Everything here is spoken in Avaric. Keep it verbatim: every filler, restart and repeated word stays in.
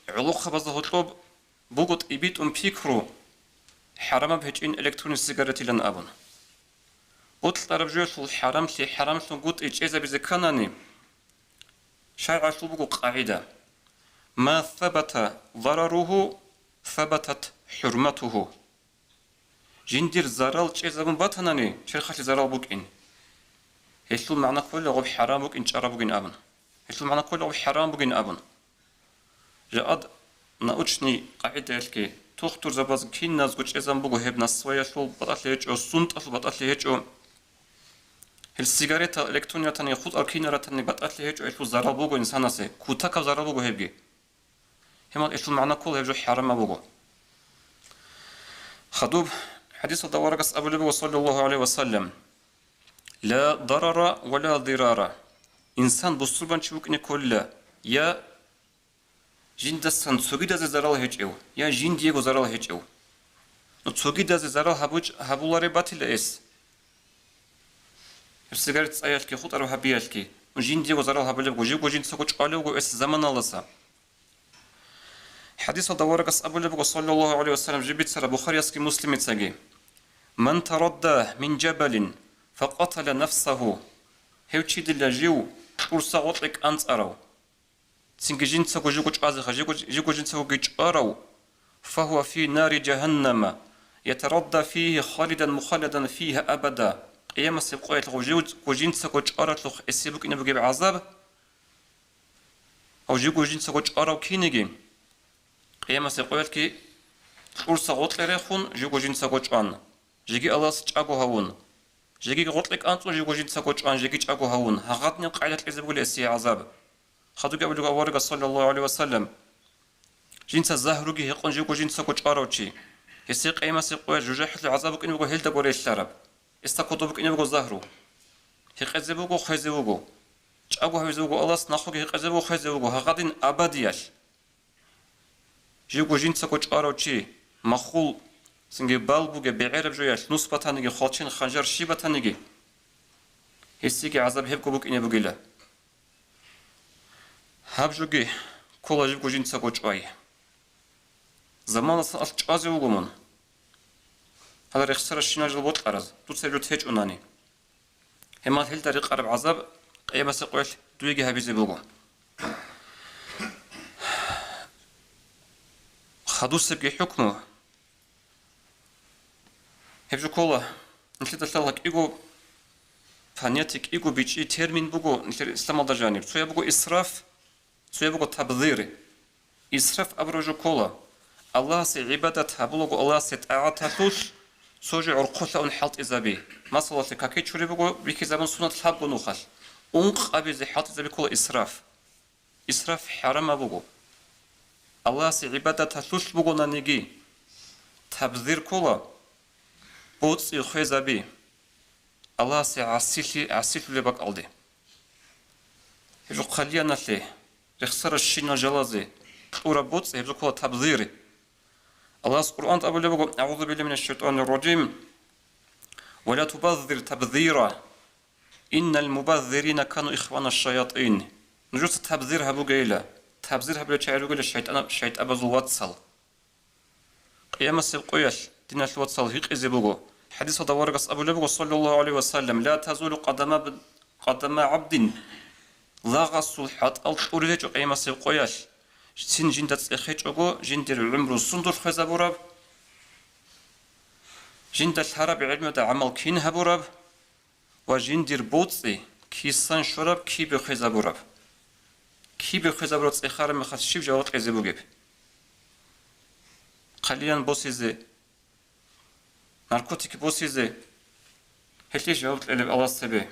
ГӀолохъабазда гьоркьоб буго тӀибитӀун пикру, хӀарамаб гьечӀин электронный сигаретилан абун. Бокьараб жоялъул хӀарамлъи хӀарамлъунгутӀи чӀезабизе кканани, шаргӀалъул буго къагӀида: «Ма сабата зараругьу, сабатат хӀурматугьу». Жиндир зарал чӀезабун батанани, черхалъе зарал букӀин. Гьелъул магӀна кколагъуб хӀарам букӀин, чӀараб бугин абун. Гьелъул магӀна кколагъуб хӀарам бугин абун. Жакъад научный къагӀидаялъги тухтурзабаз киназго чӀезабун буго гьеб насваялъул батӀалъи гьечӀо, сунтӀалъул батӀалъи гьечӀо. Гьел сигарета электронный ратани, хутӀар кинар ратани батӀалъи гьечӀо, гьелъул зарал буго инсанасе, кутакаб зарал буго гьебги. Гьебмал гьелъул магӀна ккола гьеб жо хӀарамаб буго. Хадуб хӀадисалда аварагас абулеб буго, саллаллагьу гӀалайгьи ва саллам: «Ла дарара ва ла дирара». Инсан бусурбанчи вукӀине кколила, я жиндасан цогидазе зарал гьечӀев, я жиндиего зарал гьечӀев. Ну, цогидазе зарал гьабуч-, гьабулареб батила эс. Гьеб сигарет цӀаялъги, хутӀараб гьабиялъги, ну, жиндиего зарал гьабулеб буго, живго жинцаго чӀвалев вуго эс заманалдаса. ХӀадисалда аварагас абулеб буго, саллаллагьу гӀалайгьи ва саллам, жиб бицараб Бухариясги Муслимицаги: «Ман тарадда мин жабалин факъатала нафсагьу». Гьев чи дила жив кьурса гъоркье кӀанцӀарав, цинги жинцаго живго чӀвазеха, живго, живго жинцагоги чӀварав, «фагьува фи нари жагьаннама, ятарадда фигьи халидан мухалладан фигьа абада». Къиямасеб къоялъ гъов живго жинцаго чӀваралъухъ эсие букӀине бугеб гӀазаб, гьав живго жинцаго чӀварав кинеги, къиямасеб къоялъги кьурса гъоркье рехун, живго жинцаго чӀван, жеги Аллагьас чӀаго гьавун, жеги гъоркье кӀанцӀун, живго жинцаго чӀван, жеги чӀаго гьавун, гьагъадинаб къайда кьезе бугила эсие гӀазаб. Хадубги абулеб аварагас, саллаллагьу гӀалайгьи ва саллам, жинца загьруги гьекъон живго жинцаго чӀварав чи, гьесие къиямасеб къоялъ жужахӀалъул гӀазаб букӀине буго гьелдаго релълъараб, гьесда кодоб букӀине буго загьру. Гьекъезе буго, хвезе вуго. ЧӀаго гьавизе вуго Аллагьас, нахъеги гьекъезе буго, хвезе вуго, гьагъадин абадиялъ. Живго жинцаго чӀварав чи, махул, цинги бал бугеб бегӀераб жоялъ, нус батаниги, хвалчен, ханжар щиб батаниги, гьесиеги гӀазаб гьебго букӀине бугила. Гьаб жоги ккола живго жинцаго чӀвай. Заманасан алъ чӀвазе вуго мун. Гьала рехсаращинал жал бокьараз, дуца гьеб жо течӀунани. Гьебмал гьелда рекъараб гӀазаб къиямасеб къоялъ дуеги гьабизе буго. Хадусебги хӀукму. Гьеб жо ккола, нилъеда лъала кӀиго понятие, кӀиго бичӀчӀи термин буго нилъер исламалда жаниб. Цояб буго исраф, цояб буго табзир. Исраф абураб жо ккола: Аллагьасе гӀибадат гьабулаго, Аллагьасе тӀагӀаталъулъ цо жо гӀорхъулъа ун хӀалтӀизаби. Масалалъе, каки чури буго бихьизабун сунат лъабго нухалъ, ункъабизе хӀалтӀизаби ккола исраф. Исраф хӀарамаб буго. Аллагьасе гӀибадаталъулъ бугонаниги, табзир ккола, боцӀи хвезаби Аллагьасе гӀасилъи-, гӀасилъулеб бакӀалде. Гьеб жо хъалияналъе, рехсаращинал жалазе кьураб боцӀи, гьеб жо ккола табзир. Аллагьас Къуръан тӀабулеб буго: «АгӀузу биллагьи минаш шайтӀанир ражим. Ва ла тубаззир табзира. Иннал мубаззирина кану ихванаш шаятӀин». Нужеца табзир гьабугейила. Табзир гьабулел чагӀи ругела шайтӀана-, шайтӀабазул вацал. Къиямасеб къоялъ диналъ вацал гьикъизе буго. ХӀадисалда аварагас абулеб буго, саллаллагьу гӀалайгьи ва саллам: «Ла тазулу къадама, къадама гӀабдин». Лагъасул хӀатӀал кьурилечӀо къиямасеб къоялъ, цин жинда цӀехечӀого, жиндир гӀумру сундулъ хвезабураб, жинда лъараб гӀелмуда гӀамал кин гьабураб, ва жиндир боцӀи кисан щвараб кибе хвезабураб. Кибе хвезабураб цӀехараб мехалъ щиб жаваб кьезе бугеб? Хъалиян босизе, наркотик босизе, гьелъие жаваб кьелеб Аллагьас цебе.